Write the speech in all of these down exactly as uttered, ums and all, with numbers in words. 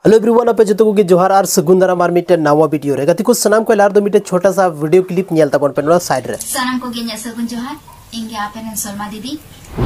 Hello everyone, ᱟᱯᱮ ᱡᱚᱛᱚ ᱠᱚᱜᱮ ᱡᱚᱦᱟᱨ ᱟᱨ ᱥᱟᱹᱜᱩᱱ ᱫᱟᱨᱟᱢ ᱟᱨ ᱢᱤᱫᱴᱮᱱ ᱱᱟᱣᱟ ᱵᱷᱤᱰᱤᱭᱳ ᱨᱮ᱾ ᱜᱟᱛᱮ ᱠᱚ, ᱥᱟᱱᱟᱢ ᱠᱚ ᱞᱟᱦᱟ ᱨᱮᱫᱚ ᱢᱤᱫᱴᱮᱱ ᱪᱷᱳᱴᱟ ᱥᱟ ᱵᱷᱤᱰᱤᱭᱳ ᱠᱞᱤᱯ ᱧᱮᱞ ᱛᱟᱵᱚᱱ ᱯᱮ ᱱᱚᱣᱟ ᱥᱟᱭᱤᱰ ᱨᱮ᱾ ᱥᱟᱱᱟᱢ ᱠᱚᱜᱮ ᱤᱧᱟᱹᱜ ᱥᱟᱹᱜᱩᱱ ᱡᱚᱦᱟᱨ, ᱤᱧ ᱜᱮ ᱟᱯᱮ ᱨᱮᱱ ᱥᱚᱞᱢᱟ ᱫᱤᱫᱤ᱾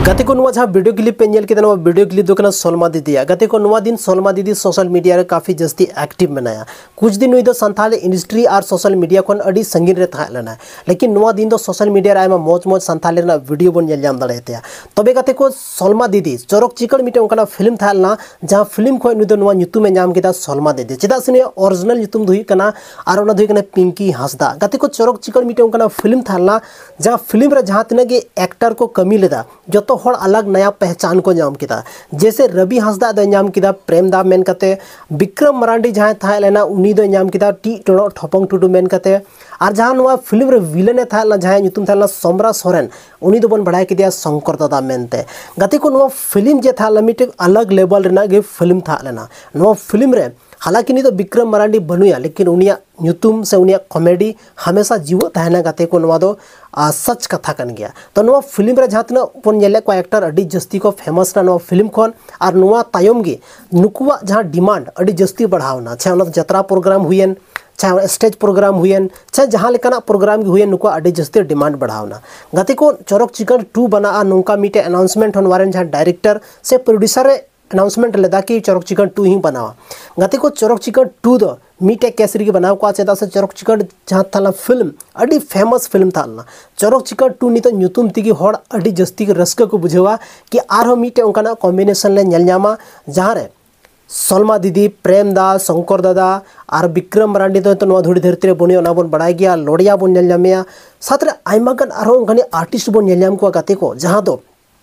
ᱜᱟᱛᱮ ᱠᱚ, ᱱᱚᱣᱟ ᱡᱟᱦᱟᱸ ᱵᱷᱤᱰᱤᱭᱳ ᱠᱞᱤᱯ ᱯᱮ ᱧᱮᱞ ᱠᱮᱫᱟ, ᱱᱚᱣᱟ ᱵᱷᱤᱰᱤᱭᱳ ᱠᱞᱤᱯ ᱫᱚ ᱠᱟᱱᱟ ᱥᱚᱞᱢᱟ ᱫᱤᱫᱤᱭᱟᱜ᱾ ᱜᱟᱛᱮ ᱠᱚ, ᱱᱚᱣᱟ ᱫᱤᱱ ᱥᱚᱞᱢᱟ ᱫᱤᱫᱤ ᱥᱳᱥᱟᱞ ᱢᱤᱰᱤᱭᱟ ᱨᱮ ᱠᱟᱯᱷᱤ ᱡᱟᱹᱥᱛᱤ ᱮᱠᱴᱤᱵᱷ ᱢᱮᱱᱟᱭᱟ᱾ ᱠᱩᱪ ᱫᱤᱱ ᱱᱩᱭ ᱫᱚ ᱥᱟᱱᱛᱟᱲ ᱤᱱᱰᱟᱥᱴᱨᱤ ᱟᱨ ᱥᱳᱥᱟᱞ ᱢᱤᱰᱤᱭᱟ ᱠᱷᱚᱱ ᱟᱹᱰᱤ ᱥᱟᱺᱜᱤᱧ ᱨᱮ ᱛᱟᱦᱮᱸ ᱞᱮᱱᱟᱭ, ᱞᱮᱠᱤᱱ ᱱᱚᱣᱟ ᱫᱤᱱ ᱫᱚ ᱥᱳᱥᱟᱞ ᱢᱤᱰᱤᱭᱟ ᱨᱮ ᱟᱭᱢᱟ ᱢᱚᱡᱽ ᱢᱚᱡᱽ ᱥᱟᱱᱛᱟᱲᱤ ᱨᱮᱱᱟᱜ ᱵᱷᱤᱰᱤᱭᱳ ᱵᱚᱱ ᱧᱮᱞ ᱧᱟᱢ ᱫᱟᱲᱮᱭᱟᱛᱟᱭᱟ᱾ ᱛᱚᱵᱮ ᱜᱟᱛᱮ ᱠᱚ, ᱥᱚᱞᱢᱟ ᱫᱤᱫᱤ ᱪᱚᱨᱚᱠ ᱪᱤᱠᱟᱹᱲ ᱢᱤᱫᱴᱮᱱ ᱚᱱᱠᱟᱱᱟᱜ ᱯᱷᱤᱞᱢ ᱛᱟᱦᱮᱸ ᱞᱮᱱᱟ, ᱡᱟᱦᱟᱸ ᱯᱷᱤᱞᱢ ᱠᱷᱚᱱ ᱱᱩᱭ ᱫᱚ ᱱᱚᱣᱟ ᱧᱩᱛᱩᱢ ᱮ ᱧᱟᱢ ᱠᱮᱫᱟ ᱥᱚᱞᱢᱟ ᱫᱤᱫᱤ᱾ ᱪᱮᱫᱟᱜ ᱥᱮ ᱱᱩᱭᱟᱜ ᱚᱨᱤᱡᱤᱱᱟᱞ ᱧᱩᱛᱩᱢ ᱫᱚ ᱦᱩᱭᱩᱜ ᱠᱟᱱᱟ, ᱟᱨ ᱚᱱᱟ ᱫᱚ ᱦᱩᱭᱩᱜ ᱠᱟᱱᱟ ᱯᱤᱝᱠᱤ ᱦᱟᱸᱥᱫᱟ᱾ ᱜᱟᱛᱮ ᱠᱚ, ᱪᱚᱨᱚᱠ ᱪᱤᱠᱟᱹᱲ ᱢᱤᱫᱴᱮᱱ ᱚᱱᱠᱟᱱᱟᱜ ᱯᱷᱤᱞᱢ ᱛᱟᱦᱮᱸ ᱞᱮᱱᱟ, ᱡᱟᱦᱟᱸ ᱯᱷᱤᱞᱢ ᱨᱮ ᱡᱟᱦᱟᱸ ᱛᱤᱱᱟᱹᱜ ᱜᱮ ᱮᱠᱴᱟᱨ ᱠᱚ ᱠᱟᱹᱢᱤ ᱞᱮᱫᱟ, ᱡᱚᱛᱚ ᱦᱚᱲ ᱟᱞᱟᱜᱽ ᱱᱟᱭᱟ ᱯᱮᱦᱪᱟᱱ ᱠᱚ ᱧᱟᱢ ᱠᱮᱫᱟ᱾ ᱡᱮᱭᱥᱮ ᱨᱚᱵᱤ ᱦᱟᱸᱥᱫᱟ ᱫᱚᱭ ᱧᱟᱢ ᱠᱮᱫᱟ ᱯᱨᱮᱢ ᱫᱟ ᱢᱮᱱ ᱠᱟᱛᱮ, ᱵᱤᱠᱨᱚᱢ ᱢᱟᱨᱟᱱᱰᱤ ᱡᱟᱦᱟᱸᱭ ᱛᱟᱦᱮᱸ ᱞᱮᱱᱟ, ᱩᱱᱤ ᱫᱚᱭ ᱧᱟᱢ ᱠᱮᱫᱟ ᱴᱤᱜ ᱴᱚᱲᱚᱜ ᱴᱷᱚᱯᱚᱝ ᱴᱩᱰᱩ ᱢᱮᱱ ᱠᱟᱛᱮ, ᱟᱨ ᱡᱟᱦᱟᱸ ᱱᱚᱣᱟ ᱯᱷᱤᱞᱢ ᱨᱮ ᱵᱷᱤᱞᱮᱱ ᱮ ᱛᱟᱦᱮᱸ ᱞᱮᱱᱟ, ᱡᱟᱦᱟᱸᱭᱟᱜ ᱧᱩᱛᱩᱢ ᱛᱟᱦᱮᱸ ᱞᱮᱱᱟ ᱥᱚᱢᱨᱟ ᱥᱚᱨᱮᱱ, ᱩᱱᱤ ᱫᱚᱵᱚᱱ ᱵᱟᱲᱟᱭ ᱠᱮᱫᱮᱭᱟ ᱥᱚᱝᱠᱚᱨ ᱫᱟᱫᱟ ᱢᱮᱱᱛᱮ᱾ ᱜᱟᱛᱮ ᱠᱚ, ᱱᱚᱣᱟ ᱯᱷᱤᱞᱢ ᱡᱮ ᱛᱟᱦᱮᱸ ᱞᱮᱱᱟ, ᱢᱤᱫᱴᱮᱱ ᱟᱞᱟᱜᱽ ᱞᱮᱵᱮᱞ ᱨᱮᱱᱟᱜ ᱜᱮ ᱯᱷᱤᱞᱢ ᱛᱟᱦᱮᱸ ᱞᱮᱱᱟ᱾ ᱱᱚᱣᱟ ᱯᱷᱤᱞᱢ ᱨᱮ ᱦᱟᱞᱟᱸᱠᱤ ᱱᱤᱛ ᱫᱚ ᱵᱤᱠᱨᱚᱢ ᱢᱟᱨᱟᱱᱰᱤ ᱵᱟᱹᱱᱩᱭᱟ, ᱞᱮᱠᱤᱱ ᱩᱱᱤᱭᱟᱜ ᱧᱩᱛᱩᱢ ᱥᱮ ᱩᱱᱤᱭᱟᱜ ᱠᱚᱢᱮᱰᱤ ᱦᱟᱢᱮᱥᱟ ᱡᱤᱣᱟᱹᱜ ᱛᱟᱦᱮᱱᱟ ᱜᱟᱛᱮ ᱠᱚ, ᱱᱚᱣᱟ ᱫᱚ, ᱟ, ᱥᱟᱪ ᱠᱟᱛᱷᱟ ᱠᱟᱱ ᱜᱮᱭᱟ᱾ ᱛᱚ ᱱᱚᱣᱟ ᱯᱷᱤᱞᱢ ᱨᱮ ᱡᱟᱦᱟᱸ ᱛᱤᱱᱟᱹᱜ ᱵᱚᱱ ᱧᱮᱞᱮᱫ ᱠᱚᱣᱟ ᱮᱠᱴᱟᱨ, ᱟᱹᱰᱤ ᱡᱟᱹᱥᱛᱤ ᱠᱚ ᱯᱷᱮᱢᱟᱥ ᱱᱟ ᱱᱚᱣᱟ ᱯᱷᱤᱞᱢ ᱠᱷᱚᱱ, ᱟᱨ ᱱᱚᱣᱟ ᱛᱟᱭᱚᱢ ᱜᱮ ᱱᱩᱠᱩᱣᱟᱜ ᱡᱟᱦᱟᱸ ᱰᱤᱢᱟᱱᱰ ᱟᱹᱰᱤ ᱡᱟᱹᱥᱛᱤ ᱵᱟᱲᱦᱟᱣ ᱱᱟ, ᱪᱟᱦᱮ ᱚᱱᱟ ᱫᱚ ᱡᱟᱛᱨᱟ ᱯᱨᱳᱜᱨᱟᱢ ᱦᱩᱭᱮᱱ, ᱪᱟᱦᱮ ᱥᱴᱮᱡᱽ ᱯᱨᱳᱜᱨᱟᱢ ᱦᱩᱭᱮᱱ, ᱪᱟᱦᱮ ᱡᱟᱦᱟᱸ ᱞᱮᱠᱟᱱᱟᱜ ᱯᱨᱳᱜᱨᱟᱢ ᱜᱮ ᱦᱩᱭᱮᱱ, ᱱᱩᱠᱩᱣᱟᱜ ᱟᱹᱰᱤ ᱡᱟᱹᱥᱛᱤ ᱰᱤᱢᱟᱱᱰ ᱵᱟᱲᱦᱟᱣ ᱱᱟ᱾ ᱜᱟᱛᱮ ᱠᱚ, ᱪᱚᱨᱚᱠ ᱪᱤᱠᱟᱹᱲ ᱴᱩ ᱵᱟᱱᱟᱜᱼᱟ, ᱱᱚᱝᱠᱟ ᱢᱤᱫᱴᱮᱱ ᱟᱱᱟᱣᱩᱱᱥᱢᱮᱱᱴ ᱦᱚᱸ ᱱᱚᱣᱟ ᱨᱮᱱ ᱡᱟᱦᱟᱸ ᱰᱟᱭᱨᱮᱠᱴᱚᱨ ᱥᱮ ᱯᱨᱚᱰᱭᱩᱥᱟᱨ ᱮ ᱟᱱᱟᱣᱩᱱᱥᱢᱮᱱᱴ ᱞᱮᱫᱟ ᱠᱤ ᱪᱚᱨᱚᱠ ᱪᱤᱠᱟᱹᱲ ᱴᱩ ᱦᱚᱸᱧ ᱵᱮᱱᱟᱣᱟ᱾ ᱜᱟᱛᱮ ᱠᱚ, ᱪᱚᱨᱚᱠ ᱪᱤᱠᱟᱹᱲ ᱴᱩ ᱫᱚ ᱢᱤᱫᱴᱮᱡ ᱠᱮᱥ ᱨᱮᱜᱮ ᱵᱮᱱᱟᱣ ᱠᱚᱜᱼᱟ, ᱪᱮᱫᱟᱜ ᱥᱮ ᱪᱚᱨᱚᱠ ᱪᱤᱠᱟᱹᱲ ᱡᱟᱦᱟᱸ ᱛᱟᱦᱮᱸ ᱞᱮᱱᱟ ᱯᱷᱤᱞᱢ, ᱟᱹᱰᱤ ᱯᱷᱮᱢᱟᱥ ᱯᱷᱤᱞᱢ ᱛᱟᱦᱮᱸ ᱞᱮᱱᱟ᱾ ᱪᱚᱨᱚᱠ ᱪᱤᱠᱟᱹᱲ ᱴᱩ ᱱᱤᱛᱚᱜ ᱧᱩᱛᱩᱢ ᱛᱮᱜᱮ ᱦᱚᱲ ᱟᱹᱰᱤ ᱡᱟᱹᱥᱛᱤ ᱜᱮ ᱨᱟᱹᱥᱠᱟᱹ ᱠᱚ ᱵᱩᱡᱷᱟᱹᱣᱟ ᱠᱤ ᱟᱨᱦᱚᱸ ᱢᱤᱫᱴᱮᱡ ᱚᱱᱠᱟᱱᱟᱜ ᱠᱚᱢᱵᱤᱱᱮᱥᱚᱱ ᱞᱮ ᱧᱮᱞ ᱧᱟᱢᱟ, ᱡᱟᱦᱟᱸ ᱨᱮ ᱥᱚᱞᱢᱟ ᱫᱤᱫᱤ, ᱯᱨᱮᱢ ᱫᱟ, ᱥᱚᱝᱠᱚᱨ ᱫᱟᱫᱟ ᱟᱨ ᱵᱤᱠᱨᱚᱢ ᱢᱟᱨᱟᱱᱰᱤ ᱫᱚ ᱱᱤᱛᱚᱜ ᱱᱚᱣᱟ ᱫᱷᱩᱲᱤ ᱫᱷᱟᱹᱨᱛᱤ ᱨᱮ ᱵᱟᱹᱱᱩᱭᱟ, ᱚᱱᱟ ᱵᱚᱱ ᱵᱟᱲᱟᱭ ᱜᱮᱭᱟ, ᱞᱚᱲᱭᱟ ᱵᱚᱱ ᱧᱮᱞ ᱧᱟᱢᱮᱭᱟ, ᱥᱟᱶᱛᱮ ᱨᱮ ᱟᱭᱢᱟ ᱜᱟᱱ ᱟᱨᱦᱚᱸ ᱚᱱᱠᱟᱱᱤᱡ ᱟᱨᱴᱤᱥᱴ ᱵᱚᱱ ᱧᱮᱞ ᱧᱟᱢ ᱠᱚᱣᱟ ᱜᱟᱛᱮ ᱠᱚ, ᱡᱟᱦᱟᱸ ᱫᱚ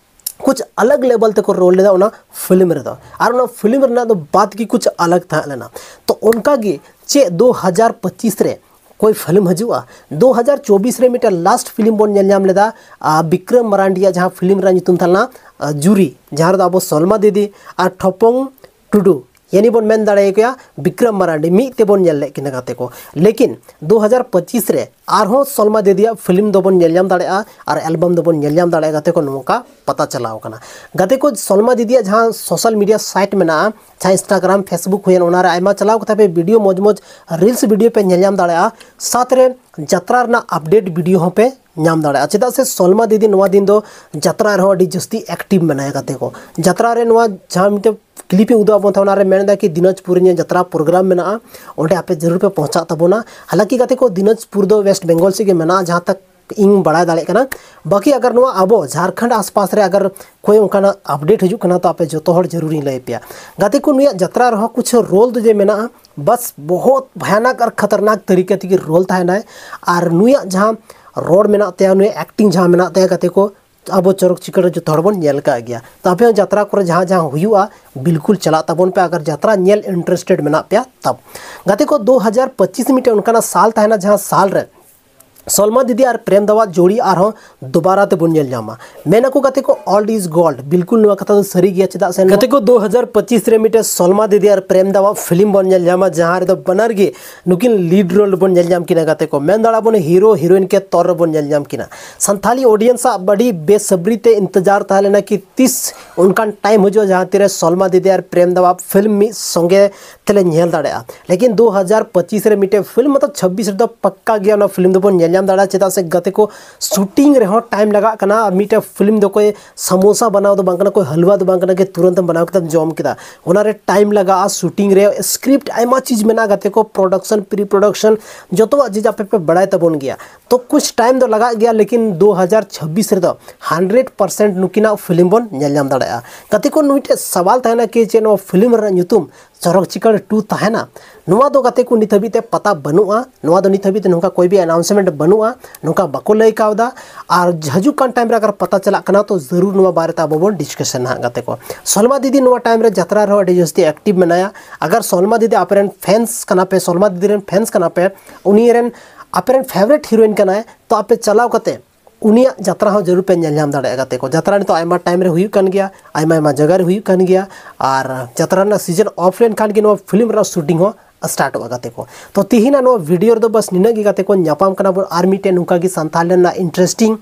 ᱠᱩᱪ ᱟᱞᱟᱜᱽ ᱞᱮᱵᱮᱞ ᱛᱮᱠᱚ ᱨᱳᱞ ᱞᱮᱫᱟ ᱚᱱᱟ ᱯᱷᱤᱞᱢ ᱨᱮᱫᱚ, ᱟᱨ ᱚᱱᱟ ᱯᱷᱤᱞᱢ ᱨᱮᱱᱟᱜ ᱫᱚ ᱵᱟᱫ ᱜᱮ ᱠᱩᱪ ᱟᱞᱟᱜᱽ ᱛᱟᱦᱮᱸ ᱞᱮᱱᱟ᱾ ᱛᱚ ᱚᱱᱠᱟ ᱜᱮ ᱪᱮᱫ ᱫᱩ ᱦᱟᱡᱟᱨ ᱯᱚᱸᱪᱤᱥ ᱨᱮ ᱠᱚᱭ ᱯᱷᱤᱞᱢ ᱦᱤᱡᱩᱜᱼᱟ? ᱫᱩ ᱦᱟᱡᱟᱨ ᱪᱚᱵᱵᱤᱥ ᱨᱮ ᱢᱤᱫᱴᱮᱱ ᱞᱟᱥᱴ ᱯᱷᱤᱞᱢ ᱵᱚᱱ ᱧᱮᱞ ᱧᱟᱢ ᱞᱮᱫᱟ, ᱟᱨ ᱵᱤᱠᱨᱚᱢ ᱢᱟᱨᱟᱱᱰᱤᱭᱟᱜ ᱡᱟᱦᱟᱸ ᱯᱷᱤᱞᱢ ᱨᱮᱱᱟᱜ ᱧᱩᱛᱩᱢ ᱛᱟᱦᱮᱸ ᱞᱮᱱᱟ, ᱟᱨ ᱡᱩᱨᱤ, ᱡᱟᱦᱟᱸ ᱨᱮᱫᱚ ᱟᱵᱚ ᱥᱚᱞᱢᱟ ᱫᱤᱫᱤ ᱟᱨ ᱴᱷᱚᱯᱚᱝ ᱴᱩᱰᱩ ᱭᱟᱱᱤ ᱵᱚᱱ ᱢᱮᱱ ᱫᱟᱲᱮᱭᱟᱠᱚᱭᱟ ᱵᱤᱠᱨᱚᱢ ᱢᱟᱨᱟᱱᱰᱤ, ᱢᱤᱫ ᱛᱮᱵᱚᱱ ᱧᱮᱞ ᱞᱮᱫ ᱠᱤᱱᱟ ᱜᱟᱛᱮ ᱠᱚ᱾ ᱞᱮᱠᱤᱱ ᱫᱩ ᱦᱟᱡᱟᱨ ᱯᱚᱸᱪᱤᱥ ᱨᱮ ᱟᱨᱦᱚᱸ ᱥᱚᱞᱢᱟ ᱫᱤᱫᱤᱭᱟᱜ ᱯᱷᱤᱞᱢ ᱫᱚᱵᱚᱱ ᱧᱮᱞ ᱧᱟᱢ ᱫᱟᱲᱮᱭᱟᱜᱼᱟ ᱟᱨ ᱮᱞᱵᱟᱢ ᱫᱚᱵᱚᱱ ᱧᱮᱞ ᱧᱟᱢ ᱫᱟᱲᱮᱭᱟᱜᱼᱟ ᱜᱟᱛᱮ ᱠᱚ, ᱱᱚᱝᱠᱟ ᱯᱟᱛᱟ ᱪᱟᱞᱟᱣ ᱟᱠᱟᱱᱟ᱾ ᱜᱟᱛᱮ ᱠᱚ, ᱥᱚᱞᱢᱟ ᱫᱤᱫᱤᱭᱟᱜ ᱡᱟᱦᱟᱸ social media site ᱢᱮᱱᱟᱜᱼᱟ, ᱡᱟᱦᱟᱸ Instagram, Facebook ᱦᱩᱭᱮᱱ, ᱚᱱᱟᱨᱮ ᱟᱭᱢᱟ ᱪᱟᱞᱟᱣ ᱠᱟᱛᱮ ᱯᱮ video ᱢᱚᱡᱽ ᱢᱚᱡᱽ reels video ᱯᱮ ᱧᱮᱞ ᱧᱟᱢ ᱫᱟᱲᱮᱭᱟᱜᱼᱟ᱾ ᱥᱟᱶᱛᱮ ᱨᱮ ᱡᱟᱛᱨᱟ ᱨᱮᱱᱟᱜ update video ᱦᱚᱸᱯᱮ ᱧᱟᱢ ᱫᱟᱲᱮᱭᱟᱜᱼᱟ᱾ ᱪᱮᱫᱟᱜ ᱥᱮ ᱥᱚᱞᱢᱟ ᱫᱤᱫᱤ ᱱᱚᱣᱟ ᱫᱤᱱ ᱫᱚ ᱡᱟᱛᱨᱟ ᱨᱮᱦᱚᱸ ᱟᱹᱰᱤ ᱡᱟᱹᱥᱛᱤ active ᱢᱮᱱᱟᱭᱟ ᱜᱟᱛᱮ ᱠᱚ᱾ ᱡᱟᱛᱨᱟ ᱨᱮ ᱱᱚᱣᱟ ᱡᱟᱦᱟᱸ ᱢᱤᱫᱴᱮᱱ clip ᱤᱧ ᱩᱫᱩᱜ ᱟᱵᱚᱱ ᱛᱟᱦᱮᱸ, ᱚᱱᱟᱨᱮ ᱢᱮᱱ ᱮᱫᱟ ᱠᱤ ᱫᱤᱱᱟᱡᱽᱯᱩᱨ ᱨᱮ ᱤᱧᱟᱹᱜ ᱡᱟᱛᱨᱟ program ᱢᱮᱱᱟᱜᱼᱟ, ᱚᱸᱰᱮ ᱟᱯᱮ ᱡᱟᱹᱨᱩᱲ ᱯᱮ ᱯᱚᱦᱪᱟᱜ ᱛᱟᱵᱚᱱᱟ᱾ ᱦᱟᱞᱟᱸᱠᱤ ᱜᱟᱛᱮ ᱠᱚ, ᱫᱤᱱᱟᱡᱽᱯᱩᱨ ᱫᱚ West Bengal ᱥᱮᱫ ᱜᱮ ᱢᱮᱱᱟᱜᱼᱟ, ᱡᱟᱦᱟᱸ ᱛᱟᱠ ᱤᱧ ᱵᱟᱲᱟᱭ ᱫᱟᱲᱮᱭᱟᱜ ᱠᱟᱱᱟ᱾ ᱵᱟᱹᱠᱤ ᱟᱜᱟᱨ ᱱᱚᱣᱟ ᱟᱵᱚ ᱡᱷᱟᱲᱠᱷᱚᱸᱰ ᱟᱥᱯᱟᱥ ᱨᱮ ᱟᱜᱟᱨ ᱠᱚᱭ ᱚᱱᱠᱟᱱᱟᱜ update ᱦᱤᱡᱩᱜ ᱠᱟᱱᱟ, ᱛᱚ ᱟᱯᱮ ᱡᱚᱛᱚ ᱦᱚᱲ ᱡᱟᱹᱨᱩᱲᱤᱧ ᱞᱟᱹᱭ ᱯᱮᱭᱟ᱾ ᱜᱟᱛᱮ ᱠᱚ, ᱱᱩᱭᱟᱜ ᱡᱟᱛᱨᱟ ᱨᱮᱦᱚᱸ ᱠᱩᱪᱷ role ᱫᱚ ᱡᱮ ᱢᱮᱱᱟᱜᱼᱟ, ᱵᱟᱥ ᱵᱚᱦᱚᱛ ᱵᱷᱟᱭᱟᱱᱟᱠ ᱟᱨ ᱠᱷᱟᱛᱟᱨᱱᱟᱠ ᱛᱟᱹᱨᱤᱠᱟ ᱛᱮᱜᱮ role ᱛᱟᱦᱮᱱᱟᱭ᱾ ᱟᱨ ᱱᱩᱭᱟᱜ ᱡᱟᱦᱟᱸ ᱨᱚᱲ ᱢᱮᱱᱟᱜ ᱛᱟᱭᱟ, ᱱᱩᱭᱟᱜ acting ᱡᱟᱦᱟᱸ ᱢᱮᱱᱟᱜ ᱛᱟᱭᱟ ᱜᱟᱛᱮ ᱠᱚ, ᱟᱵᱚ ᱪᱚᱨᱚᱠ ᱪᱤᱠᱟᱹᱲ ᱨᱮ ᱡᱚᱛᱚ ᱦᱚᱲ ᱵᱚᱱ ᱧᱮᱞ ᱠᱟᱜ ᱜᱮᱭᱟ᱾ ᱛᱚ ᱟᱯᱮ ᱦᱚᱸ ᱡᱟᱛᱨᱟ ᱠᱚᱨᱮ ᱡᱟᱦᱟᱸ ᱡᱟᱦᱟᱸ ᱦᱩᱭᱩᱜᱼᱟ, ᱵᱤᱞᱠᱩᱞ ᱪᱟᱞᱟᱜ ᱛᱟᱵᱚᱱ ᱯᱮ᱾ ᱟᱜᱟᱨ ᱡᱟᱛᱨᱟ ᱧᱮᱞ interested ᱢᱮᱱᱟᱜ ᱯᱮᱭᱟ ᱛᱚᱵ᱾ ᱜᱟᱛᱮ ᱠᱚ, ᱫᱩ ᱦᱟᱡᱟᱨ ᱯᱚᱸᱪᱤᱥ ᱢᱤᱫᱴᱮᱱ ᱚᱱᱠᱟᱱᱟᱜ ᱥᱟᱞ ᱛᱟᱦᱮᱱᱟ, ᱡᱟᱦᱟᱸ ᱥᱟᱞ ᱨᱮ ᱥᱚᱞᱢᱟ ᱫᱤᱫᱤ ᱟᱨ ᱯᱨᱮᱢ ᱫᱟᱣᱟᱜ ᱡᱳᱲᱤ ᱟᱨᱦᱚᱸ ᱫᱩᱵᱟᱨᱟ ᱛᱮᱵᱚᱱ ᱧᱮᱞ ᱧᱟᱢᱟ᱾ ᱢᱮᱱ ᱟᱠᱚ ᱜᱟᱛᱮ ᱠᱚ, old is gold᱾ ᱵᱤᱞᱠᱩᱞ ᱱᱚᱣᱟ ᱠᱟᱛᱷᱟ ᱫᱚ ᱥᱟᱹᱨᱤ ᱜᱮᱭᱟ᱾ ᱪᱮᱫᱟᱜ ᱥᱮ ᱜᱟᱛᱮ ᱠᱚ, ᱫᱩ ᱦᱟᱡᱟᱨ ᱯᱚᱸᱪᱤᱥ ᱨᱮ ᱢᱤᱫᱴᱮᱱ ᱥᱚᱞᱢᱟ ᱫᱤᱫᱤ ᱟᱨ ᱯᱨᱮᱢ ᱫᱟᱣᱟᱜ ᱯᱷᱤᱞᱢ ᱵᱚᱱ ᱧᱮᱞ ᱧᱟᱢᱟ, ᱡᱟᱦᱟᱸ ᱨᱮᱫᱚ ᱵᱟᱱᱟᱨ ᱜᱮ ᱱᱩᱠᱤᱱ lead role ᱨᱮᱵᱚᱱ ᱧᱮᱞ ᱧᱟᱢ ᱠᱤᱱᱟ ᱜᱟᱛᱮ ᱠᱚ᱾ ᱢᱮᱱ ᱫᱟᱲᱮᱭᱟᱜ ᱵᱚᱱ ᱦᱤᱨᱳ ᱦᱤᱨᱳᱭᱤᱱ ᱠᱮ ᱛᱚᱨ ᱨᱮᱵᱚᱱ ᱧᱮᱞ ᱧᱟᱢ ᱠᱤᱱᱟ᱾ ᱥᱟᱱᱛᱷᱟᱞᱤ audience ᱟᱜ ᱟᱹᱰᱤ ᱵᱮᱥᱟᱵᱨᱤ ᱛᱮ ᱤᱱᱛᱮᱡᱟᱨ ᱛᱟᱦᱮᱸ ᱞᱮᱱᱟ ᱠᱤ ᱛᱤᱥ ᱚᱱᱠᱟᱱ time ᱦᱤᱡᱩᱜᱼᱟ ᱡᱟᱦᱟᱸ ᱛᱤᱨᱮ ᱥᱚᱞᱢᱟ ᱫᱤᱫᱤ ᱟᱨ ᱯᱨᱮᱢ ᱫᱟᱣᱟᱜ ᱯᱷᱤᱞᱢ ᱢᱤᱫ ᱥᱚᱸᱜᱮ ᱛᱮᱞᱮ ᱧᱮᱞ ᱫᱟᱲᱮᱭᱟᱜᱼᱟ᱾ ᱞᱮᱠᱤᱱ ᱫᱩ ᱦᱟᱡᱟᱨ ᱯᱚᱸᱪᱤᱥ ᱨᱮ ᱢᱤᱫᱴᱮᱱ ᱯᱷᱤᱞᱢ, ᱢᱚᱛᱞᱚᱵ ᱪᱷᱟᱵᱵᱤᱥ ᱨᱮᱫᱚ ᱯᱟᱠᱠᱟ ᱜᱮᱭᱟ ᱚᱱᱟ ᱯᱷᱤᱞᱢ ᱫᱚᱵᱚᱱ ᱧᱮᱞ ᱧᱟᱢ ᱫᱟᱲᱮᱭᱟᱜᱼᱟ᱾ ᱪᱮᱫᱟᱜ ᱥᱮ ᱜᱟᱛᱮ ᱠᱚ, shooting ᱨᱮᱦᱚᱸ time ᱞᱟᱜᱟᱜ ᱠᱟᱱᱟ᱾ ᱟᱨ ᱢᱤᱫᱴᱮᱱ ᱯᱷᱤᱞᱢ ᱫᱚ ᱠᱚᱭ ᱥᱟᱢᱳᱥᱟ ᱵᱮᱱᱟᱣ ᱫᱚ ᱵᱟᱝ ᱠᱟᱱᱟ, ᱠᱚᱭ ᱦᱟᱞᱣᱟ ᱫᱚ ᱵᱟᱝ ᱠᱟᱱᱟ ᱠᱤ ᱛᱩᱨᱟᱹᱱᱛ ᱮᱢ ᱵᱮᱱᱟᱣ ᱠᱟᱛᱮᱢ ᱡᱚᱢ ᱠᱮᱫᱟ᱾ ᱚᱱᱟᱨᱮ time ᱞᱟᱜᱟᱜᱼᱟ, shooting ᱨᱮ script ᱟᱭᱢᱟ ᱪᱤᱡᱽ ᱢᱮᱱᱟᱜᱼᱟ ᱜᱟᱛᱮ ᱠᱚ, production, pre production, ᱡᱚᱛᱚᱣᱟᱜ ᱪᱤᱡᱽ ᱟᱯᱮ ᱯᱮ ᱵᱟᱲᱟᱭ ᱛᱟᱵᱚᱱ ᱜᱮᱭᱟ᱾ ᱛᱚ ᱠᱩᱪ time ᱫᱚ ᱞᱟᱜᱟᱜ ᱜᱮᱭᱟ, ᱞᱮᱠᱤᱱ ᱫᱩ ᱦᱟᱡᱟᱨ ᱪᱷᱟᱵᱵᱤᱥ ᱨᱮᱫᱚ hundred percent ᱱᱩᱠᱤᱱᱟᱜ ᱯᱷᱤᱞᱢ ᱵᱚᱱ ᱧᱮᱞ ᱧᱟᱢ ᱫᱟᱲᱮᱭᱟᱜᱼᱟ᱾ ᱜᱟᱛᱮ ᱠᱚ, ᱢᱤᱫᱴᱮᱡ ᱥᱟᱣᱟᱞ ᱛᱟᱦᱮᱱᱟ ᱠᱤ ᱪᱮᱫ ᱱᱚᱣᱟ ᱯᱷᱤᱞᱢ ᱨᱮᱱᱟᱜ ᱧᱩᱛᱩᱢ ᱪᱚᱨᱚᱠ ᱪᱤᱠᱟᱹᱲ two ᱛᱟᱦᱮᱱᱟ? ᱱᱚᱣᱟ ᱫᱚ ᱜᱟᱛᱮ ᱠᱚ ᱱᱤᱛ ᱦᱟᱹᱵᱤᱡ ᱛᱮ ᱯᱟᱛᱟ ᱵᱟᱹᱱᱩᱜᱼᱟ᱾ ᱱᱚᱣᱟ ᱫᱚ ᱱᱤᱛ ᱦᱟᱹᱵᱤᱡ ᱛᱮ ᱱᱚᱝᱠᱟ ᱠᱚᱭ ᱵᱤ announcement ᱵᱟᱹᱱᱩᱜᱼᱟ, ᱱᱚᱝᱠᱟ ᱵᱟᱠᱚ ᱞᱟᱹᱭ ᱠᱟᱣᱫᱟ᱾ ᱟᱨ ᱦᱤᱡᱩᱜ ᱠᱟᱱ time ᱨᱮ ᱟᱜᱟᱨ ᱯᱟᱛᱟ ᱪᱟᱞᱟᱜ ᱠᱟᱱᱟ ᱛᱚ ᱡᱟᱹᱨᱩᱲ ᱱᱚᱣᱟ ᱵᱟᱨᱮ ᱛᱮ ᱟᱵᱚ ᱵᱚᱱ discussion ᱦᱟᱸᱜ ᱜᱟᱛᱮ ᱠᱚ᱾ ᱥᱚᱞᱢᱟ ᱫᱤᱫᱤ ᱱᱚᱣᱟ time ᱨᱮ ᱡᱟᱛᱨᱟ ᱨᱮᱦᱚᱸ ᱟᱹᱰᱤ ᱡᱟᱹᱥᱛᱤ active ᱢᱮᱱᱟᱭᱟ᱾ ᱟᱜᱟᱨ ᱥᱚᱞᱢᱟ ᱫᱤᱫᱤ ᱟᱯᱮ ᱨᱮᱱ fans ᱠᱟᱱᱟ ᱯᱮ, ᱥᱚᱞᱢᱟ ᱫᱤᱫᱤ ᱨᱮᱱ fans ᱠᱟᱱᱟ ᱯᱮ, ᱩᱱᱤ ᱨᱮᱱ ᱟᱯᱮ ᱨᱮᱱ favourite heroine ᱠᱟᱱᱟᱭ, ᱛᱚ ᱟᱯᱮ ᱪᱟᱞᱟᱣ ᱠᱟᱛᱮ ᱩᱱᱤᱭᱟᱜ ᱡᱟᱛᱨᱟ ᱦᱚᱸ ᱡᱟᱹᱨᱩᱲ ᱯᱮ ᱧᱮᱞ ᱧᱟᱢ ᱫᱟᱲᱮᱭᱟᱜᱼᱟ ᱜᱟᱛᱮ ᱠᱚ᱾ ᱡᱟᱛᱨᱟ ᱱᱤᱛᱚᱜ ᱟᱭᱢᱟ ᱴᱟᱭᱤᱢ ᱨᱮ ᱦᱩᱭᱩᱜ ᱠᱟᱱ ᱜᱮᱭᱟ, ᱟᱭᱢᱟ ᱟᱭᱢᱟ ᱡᱟᱭᱜᱟ ᱨᱮ ᱦᱩᱭᱩᱜ ᱠᱟᱱ ᱜᱮᱭᱟ᱾ ᱟᱨ ᱡᱟᱛᱨᱟ ᱨᱮᱱᱟᱜ ᱥᱤᱡᱚᱱ ᱚᱯᱷ ᱞᱮᱱᱠᱷᱟᱱ ᱜᱮ ᱱᱚᱣᱟ ᱯᱷᱤᱞᱢ ᱨᱮᱱᱟᱜ ᱥᱩᱴᱤᱝ ᱦᱚᱸ ᱥᱴᱟᱨᱴᱚᱜᱼᱟ ᱜᱟᱛᱮ ᱠᱚ᱾ ᱛᱚ ᱛᱤᱦᱤᱧᱟᱜ ᱱᱚᱣᱟ ᱵᱷᱤᱰᱤᱭᱳ ᱨᱮᱫᱚ ᱵᱟᱥ ᱱᱤᱱᱟᱹᱜ ᱜᱮ ᱜᱟᱛᱮ ᱠᱚ᱾ ᱧᱟᱯᱟᱢ ᱠᱟᱱᱟ ᱵᱚᱱ ᱟᱨ ᱢᱤᱫᱴᱮᱱ ᱱᱚᱝᱠᱟ ᱜᱮ ᱥᱟᱱᱛᱷᱟᱞ ᱨᱮᱱᱟᱜ ᱤᱱᱴᱟᱨᱮᱥᱴᱤᱝ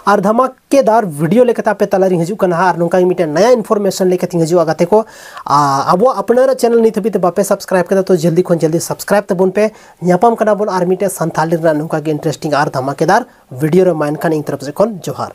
ᱟᱨ ᱫᱷᱟᱢᱟᱠᱮᱫᱟᱨ ᱵᱷᱤᱰᱤᱭᱳ ᱞᱮᱠᱟᱛᱮ ᱟᱯᱮ ᱛᱟᱞᱟᱨᱤᱧ ᱦᱤᱡᱩᱜ ᱠᱟᱱᱟ ᱦᱟᱸᱜ᱾ ᱟᱨ ᱱᱚᱝᱠᱟ ᱜᱮ ᱢᱤᱫᱴᱮᱱ ᱱᱟᱭᱟ ᱤᱱᱯᱷᱚᱨᱢᱮᱥᱚᱱ ᱞᱮᱠᱟᱛᱮᱧ ᱦᱤᱡᱩᱜᱼᱟ ᱜᱟᱛᱮ ᱠᱚ᱾ ᱟᱨ ᱟᱵᱚᱣᱟᱜ ᱟᱯᱱᱟᱨᱟᱜ ᱪᱮᱱᱮᱞ ᱱᱤᱛ ᱦᱟᱹᱵᱤᱡ ᱛᱮ ᱵᱟᱯᱮ ᱥᱟᱵᱥᱠᱨᱟᱭᱤᱵ ᱠᱟᱫᱟ, ᱛᱚ ᱡᱚᱞᱫᱤ ᱠᱷᱚᱱ ᱡᱚᱞᱫᱤ ᱥᱟᱵᱥᱠᱨᱟᱭᱤᱵ ᱛᱟᱵᱚᱱ ᱯᱮ᱾ ᱧᱟᱯᱟᱢ ᱠᱟᱱᱟ ᱵᱚᱱ ᱟᱨ ᱢᱤᱫᱴᱮᱱ ᱥᱟᱱᱛᱷᱟᱞᱤ ᱨᱮᱱᱟᱜ ᱱᱚᱝᱠᱟ ᱜᱮ ᱤᱱᱴᱟᱨᱮᱥᱴᱤᱝ ᱟᱨ ᱫᱷᱟᱢᱟᱠᱮᱫᱟᱨ ᱵᱷᱤᱰᱤᱭᱳ ᱨᱮ᱾ ᱢᱟ ᱮᱱᱠᱷᱟᱱ ᱤᱧ ᱛᱚᱨᱚᱯ ᱥᱮᱫ ᱠᱷᱚᱱ ᱡᱚᱦᱟᱨ᱾